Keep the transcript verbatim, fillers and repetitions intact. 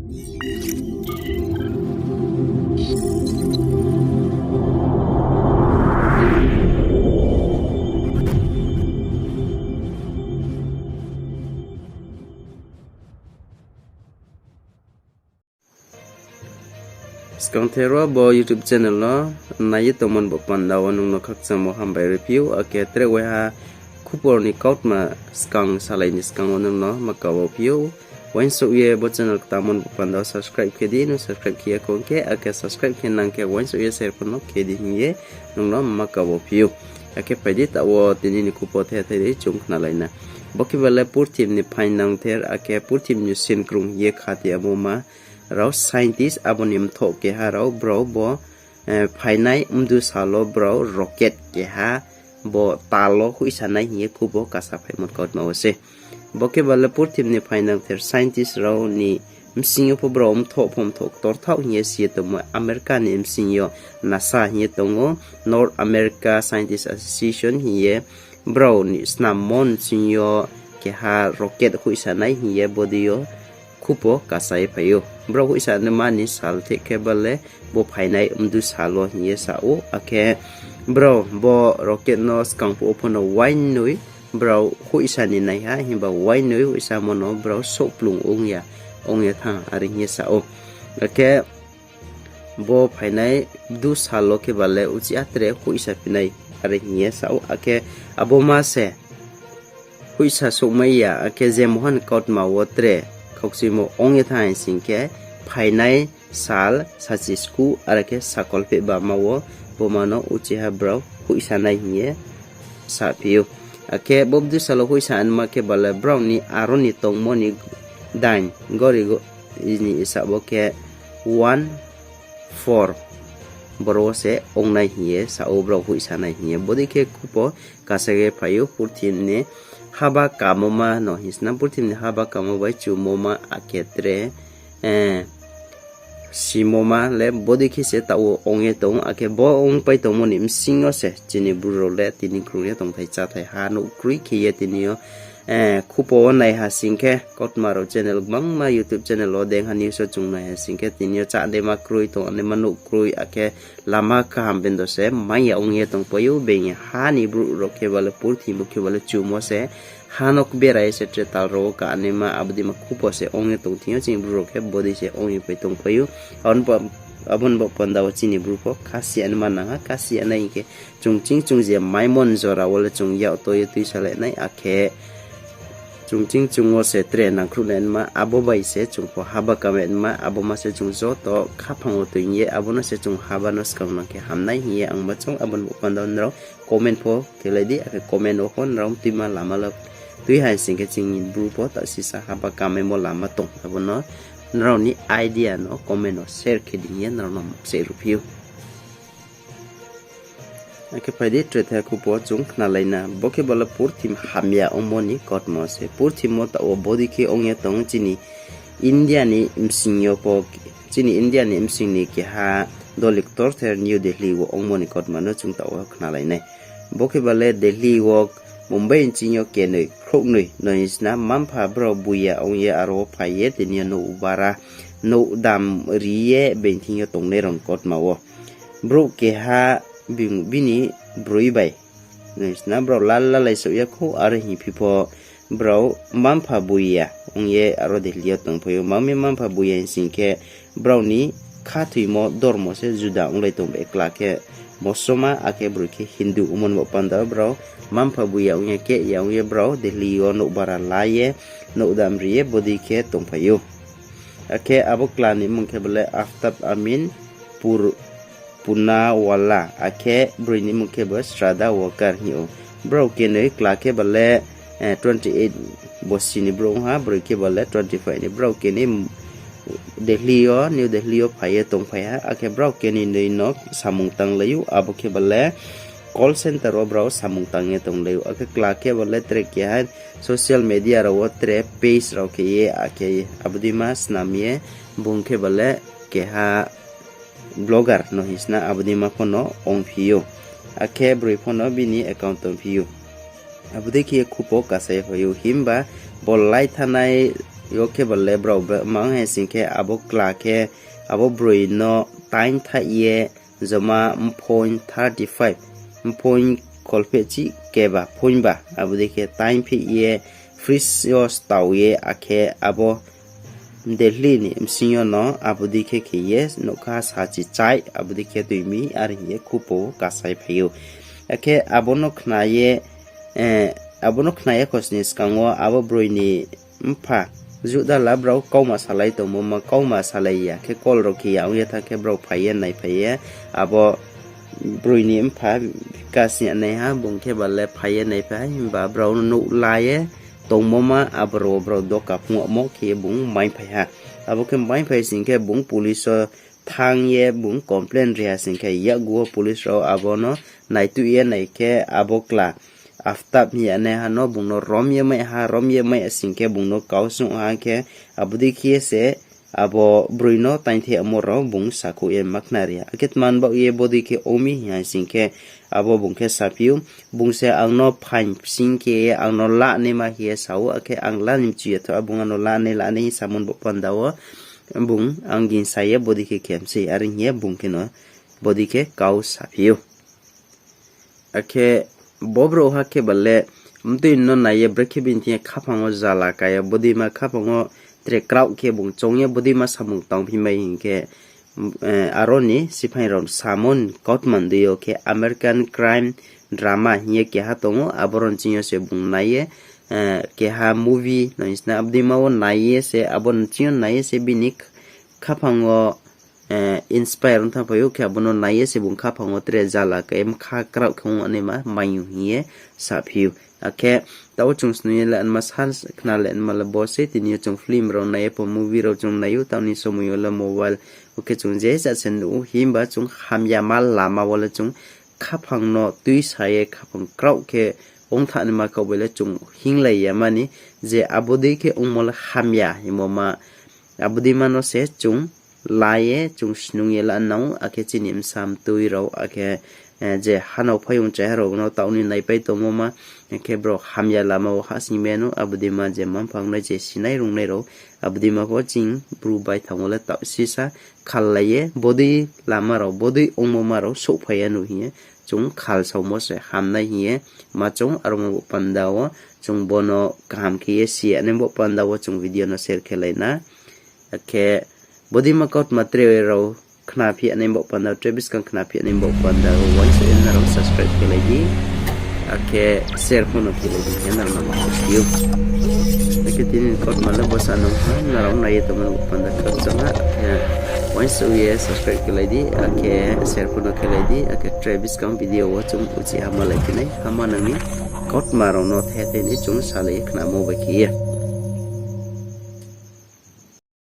Skangther wo bo YouTube channel no nai ye tongmo ni bo panda wo nung no khakchangmo hambai ri phi ou, akhe tre waiha khupor ni kautma skang salai ni skang wo nung no ma kabo phi ou. Uaingsouh ye bo channel ktangmo ni bo panda wo subscribe khe di, nung subscribe khe ya khong khe, akhe subscribe khe nang khe uaingsouh ye share pho no khe di hing ye nung no ma kabo phi ou. Akhe phai di taoh wo tini ni khupor the thai dei chung khnalai na. Bo khe ba le purthimbi ni phainangther, akhe purthimbi ni sinkrung hing ye khatiyamo ma rao scientist abo ni mthoh keha rao brao bo, eh, phainai mdu sal wo brao rocket keha bo tal wo hoihsanai hing ye khupo kasa phaimo kautma wo se. Bo khe ba le purthimbi ni phainangther scientist rao ni bsing yo pho brao mthoh pho mthoh ktorthaoh hing ye si ye tongmo America ni bsing yo NASA hing ye tong ou, North America Scientist Association hing ye brao ni snammo bsing yo keha rocket hoihsanai hing ye bodei yo khupo kasa ye phai ou. Brao hoihsanaima ni sal theh khe ba le bo phainai mdu sal wo hing ye sa ou, akhe brao bo rocket no skang phuh wo pho no uainoi brao hoihsa ni naiha, himba uainoi hoihsamo no brao souhplung ong ya, ong ye thanng, are hing ye sa ou. Akhe bo phainai mdu sal wo khe ba le uchih a tre hoihsa phi nai, are hing ye sa ou. Akhe abo ma se hoihsa souhmai ya, akhe je mohan kautma wo tre khaukchuimo ong ye thanng hai sing khe, phainai sal sachi skuh, are khe sakol peh bama wo bo ma no uchih ha brao hoihsanai hing ye saphi ou. Akhe bo mdu sal wo hoihsa anma khe ba le brao ni aro ni tongmo ni dain gori go-, ni isa bo khe one four boro wo se ongnai hing ye sa ou, brao hoihsanai hing ye. Bodei khe khupo kasa ye phai ou, purthimbi ni haba kamoma no hing sna, purthimbi ni haba kamo bai chumoma akhe tre, eh, simoma le bodei khe se taoh wo ong ye tong ou, akhe bo ongpai tongmo ni bsing yo se chini Bru rao le tini krung ye tongthai cháthai ha nouh kroi khe ye tini yo, eh, khupo wo naiha sing khe, kautma rao channel gbangma YouTube channel wo dengha news wo chung naiha sing khe, tini yo chánaima kroi, tongnaima nouh kroi, akhe lama kaham bendo se mai ya ong ye tongpai ou, being ha ni brouh rao khe ba le purthimbi khe ba le chumo se, ha no kbera ye se tre tal rao wo kanaima abo dei ma khupo se ong ye tong thing yo, chini Bru rao khe bodei se ong ye pai tongpai ou. Abo ni bo, abo ni bo panda wo chini Bru pho khasi anaima nang ha, khasi anai hing khe chung ching chung je maimo ni jora wo le chung yak to ye tuisalai nai, akhe chung ching chung wo se tre nangkhruh nai naima, abo bai se chung pho haba kamai naima, abo ma se chung joto khaphang wo toing ye, abo no se chung haba no skang nang khe hamnai hing ye ang ma choung. Abo ni bo panda wo nrao comment pho khelai di, akhe comment wo pho nrao tuima lama le tui hai sing khe chini Bru pho taoh sisa haba kamaimo lama tong, abo no nrao ni idea no comment wo share khe di hing ye nrao no mse ruhphi ou. Akhe phai di, tre the khupo chung khnalai na. Bo khe ba le purthimbi hamya ongmo ni kautma se. Purthimbi wo taoh wo bodei khe ong ye tong chini India ni bsing yo pho, chini India ni bsing ni keha doli ktorther New Delhi wo ongmo ni kautma no chung taoh wo khnalai nai. Bo khe ba le Delhi wo Mumbai ni bsing yo kenoi khrouhnoi no hing sna mma-mpha brao buya ong ye aro wo phai ye tini yo nouh bara, nouh dam ri ye being thing yo tongnai rao ni kautma wo brouh keha bini broi bai no hing sna brao lala lai souh ya khou, aro hingphi pho brao mma-mpha buya ong ye aro Delhi yo tongphai ou. Mami mma-mpha buya hing sing khe brao ni khathoimo dormo se juda onglai tong ba, ekla khe Mosoma, akhe broi khe Hindu. Omo ni bo panda wo brao mma-mpha buya ong ye keh ya ong ye brao Delhi yo nouh bara la ye, nouh dam ri ye bodei khe tongphai ou. Akhe abo kla ni mmung khe ba le Aftab Amin Pur-, Poonawalla, akhe broi ni mmung khe bo Shraddha Walker hing ou. Brao kenoi, kla khe ba le, eh, twenty eight bosi ni brouh ong ha, broi khe ba le twenty five ni. Brao kenoi Delhi yo, New Delhi yo phai ye tongphai ha, akhe brao kenoi noi no samung tanglai ou, abo khe ba le call center wo brao samung tang ye tonglai ou, akhe kla khe ba le tre keha social media rao wo tre page rao khe ye, akhe abo dei ma snam ye, bung khe ba le keha blogger no hing sna abo dei ma pho no ongphi ou. Akhe broi pho no bini account tongphi ou. Abo dei khe khupo kasa ye phai ou, himba bo lai thanai Yo khe ba le brao mang hai sing khe abo kla khe abo broi no taingthaih ye joma mphoi thirty five, mphoi kholphehchi keba phoinba abo dei khe taingphih ye fridge yo stao ye akhe abo Delhi ni bsing yo no abo dei khe khe ye nougkha sachi chai abo dei khe tui mi are hing ye khupo kasaiphai ou. Akhe abo no khna ye, abo no khna ye khosni skang wo abo broi ni mpha juh dala brao kauma salai tongmo ma kauma salai ya khe call rao khe ya ong ye thanng khe brao phai ye naiphai ye abo broi ni mpha kasni naiha bung khe ba le phai ye naiphai ha himba brao no nouh la ye tongmo ma abo rao wo brao doka phungmo khe ye bung maiphai ha. Abo khe maiphai sing khe bung police wo thanng ye bung complain ri ha sing khe yakgu wo police rao abo no naituh ye nai khe abo kla Aftab hing ye naiha no bung no rom ye mai ha, rom ye mai sing khe bung no kau sung ha khe abo dei khe ye se abo broi no taingthaih yagmo rao bung sakhouh ye ma khna ri ha. Akhe tma ni baoh ye bodei khe ong mi hing hai sing khe abo bung khe saphi ou, bung se ang no phaing bsing khe ye ang no lanaima hing ye sa ou, akhe ang la ni mchu ya tho, bung ano lanai lanai hing samo ni baoh panda wo bung ang gingsa ye bodei khe khe mi sei are hing ye bung kheno bodei khe kau saphi ou. Akhe bo brouhha khe ba le mtui no nai ye brekhe bini thing ye khaphang wo zala ka ya, bodeima khaphang wo tre kraoh khe bung choung ye bodeima samung tangphi mai hing khe, aro ni siphaing rao samo ni kautma dei yo khe American crime drama hing ye keha tong ou, abo rao ni ching yo se bung nai ye, keha movie no hing sna, abo deima wo nai ye se, abo ni ching yo nai ye se bini khaphang wo inspire ong thanngphai ou, khe abo no nai ye se bung khaphang wo tre zala ka ye mkha kraoh khe ong naima mai ou hing ye saphi ou. Akhe taoh chung snung ye le anma sa khna le anma le bo se, tini yo chung film rao nai ye pho, movie rao chung nai ou, taoh ni somoi yo le mobile, o khe chung je ja se nuh ou, himba chung hamyama lama wo le chung khaphang no tuisa ye khaphang kraoh khe ong thanng naima kau bai le chung hinglai ya mani, je abo dei khe ongmo le hamya hingmo ma, abo deima no se chung la ye chung snung ye la nang ou, akhe chini bsa mtui rao, akhe je hanao phaiyong chaiha rao no taoh ni naipai tongmo ma, akhe brao hamya lama wo hahsoing mai ya nou, abo deima je mma-mpha ong nai je sinai rungnai rao, abo deima pho ching Bru baithang wo le taoh sisa khallai ye bodei lama rao, bodei ongmo ma rao souhphai ya nou hing ye chung khal saomo se hamnai hing ye ma choung, aro mo bo panda wo chung bo no kaham khe ye si ya nai bo panda wo chung video no share khelai na. Akhe bodeima kautma tre rao khna phi ya nai bo panda, tre buskang khna phi ya nai bo panda wo uaingsouh ye nrao subscribe khelai di. Akhe share pho no khelai di hing ye nrao no ma khe ou. Akhe tini ni kautma le bsa nung ha, nrao nai ye tongmo ni bo panda khakchang ha, akhe uaingsouh ye subscribe khelai di, akhe share pho no khelai di, akhe tre buskang video wo chung uchih ha malai phi nai, hama nang ni kautma rao no the the ni chung salai ye khnamo bai khe ye.